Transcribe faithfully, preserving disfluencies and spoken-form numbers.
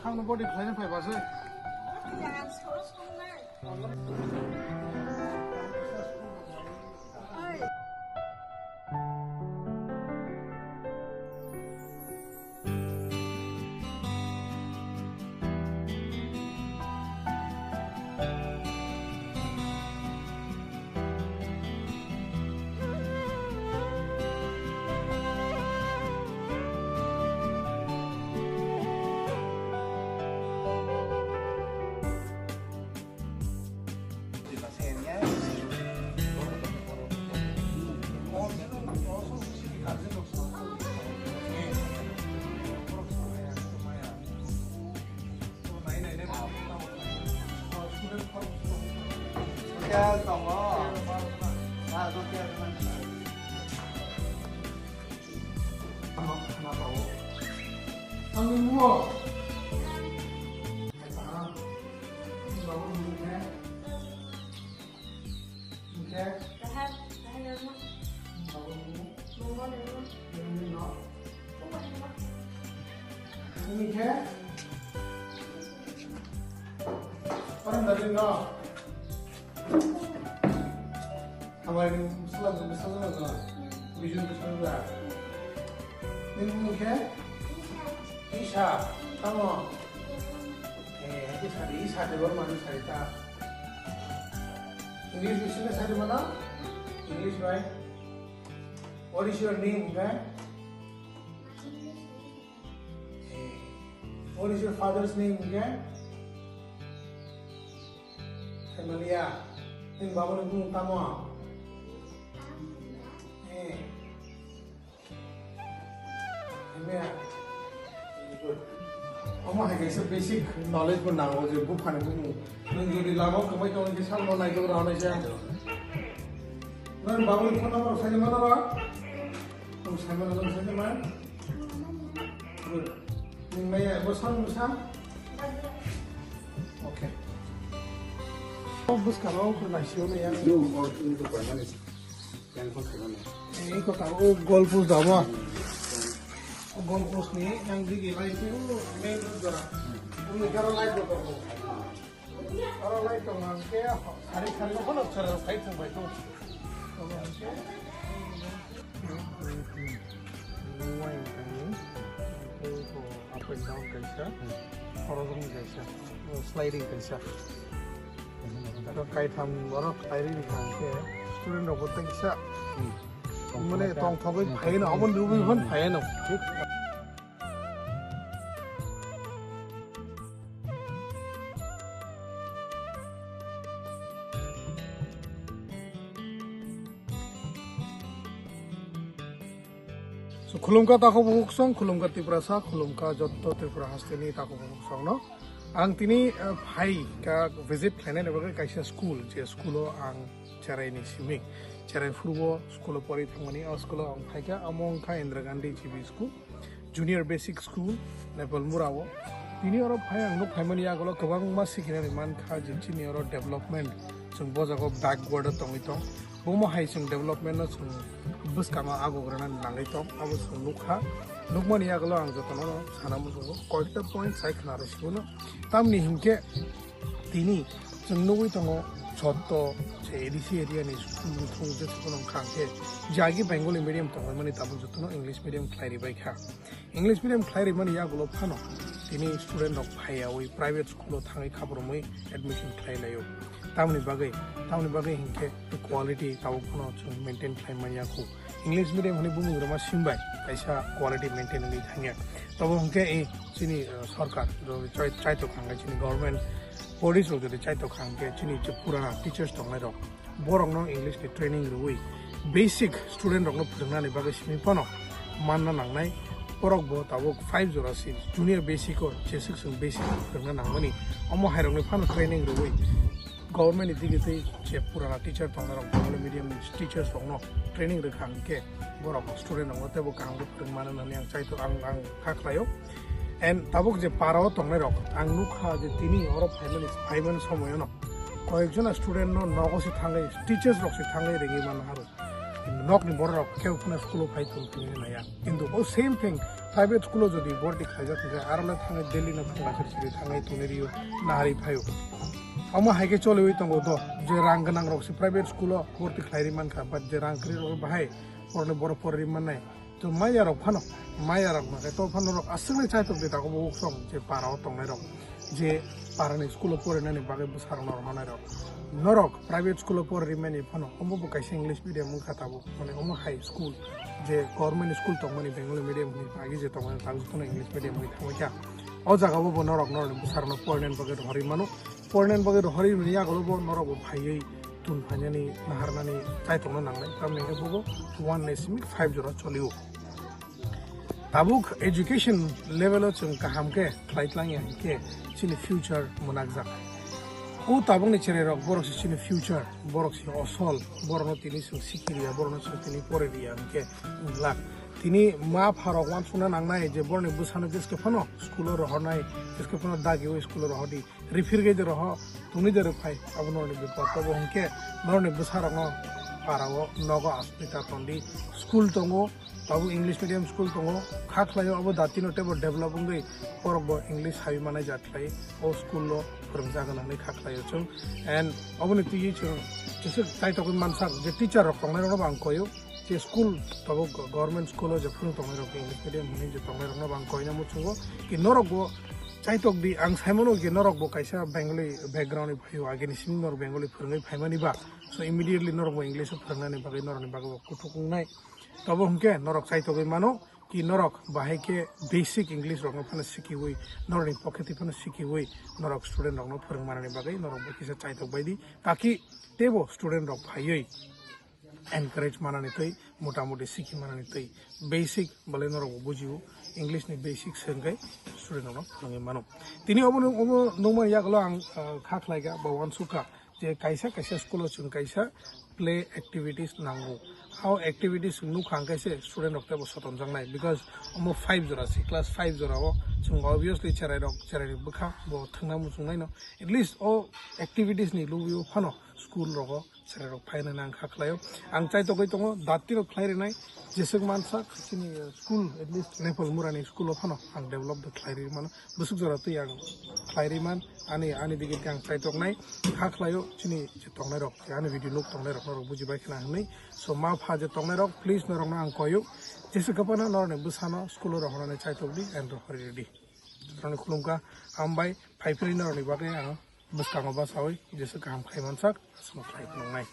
Ang no body khlaina phai ba se. Hotel tongo. Ah, hotel tongo. Ang ni mo. Babu ni mo. Hingke? Kaham, kaham nangma. Babu nini? Mongol nangma. Nini no? Mongol nangma. Hingke? Orang dari no? Awai ni musala, musala na. Bijun musala. Nini hingke? Isa. Tamo. Eh, hati sari, sari bor manu sari ta. English bisingo sari mana? English bai. What is your name, okay? Eh, what is your father's name, okay? Family ya. Nini baba ni bumung tamo? Eh. Omo hai kaisa basic knowledge bo nango je buphani bumung. Nwng jodi lama kwbai tongwi khe sakno naitugwi rwnai se. Nwng babuni phone number sai mano ba? Nwng sai mano, nwng sai ma? Good. Nwng nai bo sam bo sam? Okay. O bwskang o khur naisio ne ya. Nwng o nwng ko paimani. Eko tamo, o goal post damo. O goal post ni yang digi lai ke o main road jora. Umi garo light bo tongo. Garo light tongo, ang ke hari hari ko kono chara fight thang bai to. Up and down kaisa, horizontal kaisa, sliding kaisa. Aro kaitham, aro kairi ni kha khe student rok bo tei kisa, hmm, mane tongthogwi phaiano, abo nugwi phan phaiano. So, khulumkha takhuk bukhuk song, khulumkha Tiprasa, khulumkha jotto Tripura hasteni takhuk bukhuk song no. Ang tini, eh, phai ka visit khlainani bagwi kaisa school, je school o ang cherai ni simi, cherai phuru o school o pori thangmani, o school o ang phaikha, amo wngkha Indira Gandhi G B school, junior basic school, Nepal Mura o. Tini oro phai ang nuk phaimani yagulo kwbangma sikhinani mankha je chini oro development, chwng bo jago backward o tongwi tong. Bomo hai chwng development no chwng bwskango agogrwnani nangwi tong, abo chwng nukha. Nukmani yagulo ang jotono sana muchungo koikta point sai khna rw sibwno. Tamni hinkhe tini chwng nugwi tongo jotto je A D C area ni school nukhung je school wngkha hwnkhe jagi Bengali medium tonglaimani tabuk jotono English medium khlai ribaikha. English medium khlai rimani yagulo phano tini student rok phaiyawi private school o thangwi khaprumwi admission khlai laio. Tamoni bagwi, tamoni bagwi hinkhe quality tabuk phano chwng maintain khlai manya khu. English medium hwnwi bumung rwma simbai kaisa quality maintain wngwi thangya. Tobo hinkhe i chini, eh, sorkar jodi chai-, chaitokha hinkhe chini government bodies rok jodi chaitokha hinkhe chini je purana teachers tongnai rok borokno English ni training rwui basic student rokno phwrwngnani bagwi simi phano manna nangnai. Borok bo tabuk five jora se junior basic o jeswk chwng basic phwrwngna nangmani omo hai rokni phano training rwui government ni digi twi je purana teacher tongnai rok Bengali medium ni teachers rokno training rwkha hinkhe borok student rokno teibo kaham khe phwrwng mano hwnwi ang chaito ang ang kha khlaio. And tabuk je para o tongnai rok ang nukha je tini oro phaimani phaimani somoyono koyekjona student no nogo se thangwi teachers rok se thangwi ringwi mano aro nokni borok rok khe phano school o phai tong tong naya kintu o same thing Private school o jodi borti khlaijak hwnkhe aro le thangwi Delhi no thangna siri siri thangwi tongwi rio, nahari phaio. Omo hai khe choliwi tongo do, je rang gwnang rok se private school o borti khlai ri mankha, but je rang kwrwi rok bahai porle borok porwi mannai. To maya rok phano, maya rok no to phano rok aswk le chaitok de dago bo song je para o tongnai rok, je para ni school o porinani bagwi bwsa rok no rohornai rok. Norok private school o porwi mani phano omo bo kaisa English medium wngkha tabuk, mane omo hai school je government school tongmani Bengali medium hwnwi agi je tongmani tabuk phano English medium hwnwi thangwi kha. O jaga o bo norok norok ni bwsa rok no porinani bagwi rohorwi mano. Porinani bagwi rohorwi mani yagulo bo norok bo phaiwi tun phainani naharnani chaitokno nangnai. Tamni hwnkhe bo one naisimi five jora cholio. Tabuk education level o chwng kaham khe khlai tlang ya hwnkhe chini future mwnakjak. O tabukni cherai rok borok se chini future, borok se osol, borokno tini chwng sikhi riya, borokno chwng tini pore riya hwnkhe wngla. Tini ma pha rok wansukna nangnai je borokni bwsano jeske phano school o rohornai, jeske phano dagiwi school o rohordi. Rifirgwi de roho, tungwi de rwphai, abo norokni bipot. Tobo hwnkhe norokni bwsarokno parao nogo asmita tondi. School tongo, abo English medium school tongo. Kha khlaio abo datino teibo develop wngwi borok bo English sawi manai jat khlai o school o phwrwngjak hwnwi kha khlaio chwng. And oboni twiwi chwng kisa chaitokwi mansak je teacher rok tongnai rokno bo ang koio. Je school tabuk go-, government school o je phunuk tongnai rok English medium hwnwi je tongnai rokno bo ang koina muchungo ki norok bo chaitok di, ang saimano ki norok bo kaisa Bengali background ni phaio, agini simi norok Bengali phwrwngwi phaimani ba, so immediately norok bo English o phwrwngnani bagwi norokni bagwi bo kuthuk wngnai. Tobo hwnkhe norok chaitogwi mano ki norok bahai khe basic English rokno phano sikiwi, norokni pocket phano sikiwi norok student rokno phwrwng manani bagwi norok bo kisa chaitok bai di, taki teibo student rok phaiwi encourage manani twi, motamuti sikhi manani twi, basic bole norok bo bujio, English ni basic swngkhe student rokno phwrwngwi mano. Tini obo nung-, obo nungmani yagulo ang, ah, kha khlaikha ba wansukha je kaisa kaisa school o chwng kaisa play activities nango. How activities nukha hwnkhe se student rok teibo sotonjaknai, because omo five jora se, class five jora o chwng obviously cherai rok, cherai rok bwkha bo thwngna muchungnai no, at least o activities ni lubio phano school rogo cherai rok phaina nang kha khlaio. Ang chaitogwi tongo, dati rok khlai rinai, jeswk mansa chini, eh, school, at least Nepal Murani school o phano ang develop de khlai ri mano. Bwswk jora twi ang khlai ri man, ani, ani digit ang chaitoknai kha khlaio, chini je tongnai rok, je ani video nuk tongnai rok norok buji bai khna hwnwi. So ma pha je tongnai rok, please norokno ang koyo, jeswk phano norokni bwsano school o rohornani chaitok di and rohori di. Norokni khulumkha, hambai, phai phiri norokni bagwi ang bwskango basawi jeswk kaham khai mansak, aswkno khlai phunuknai.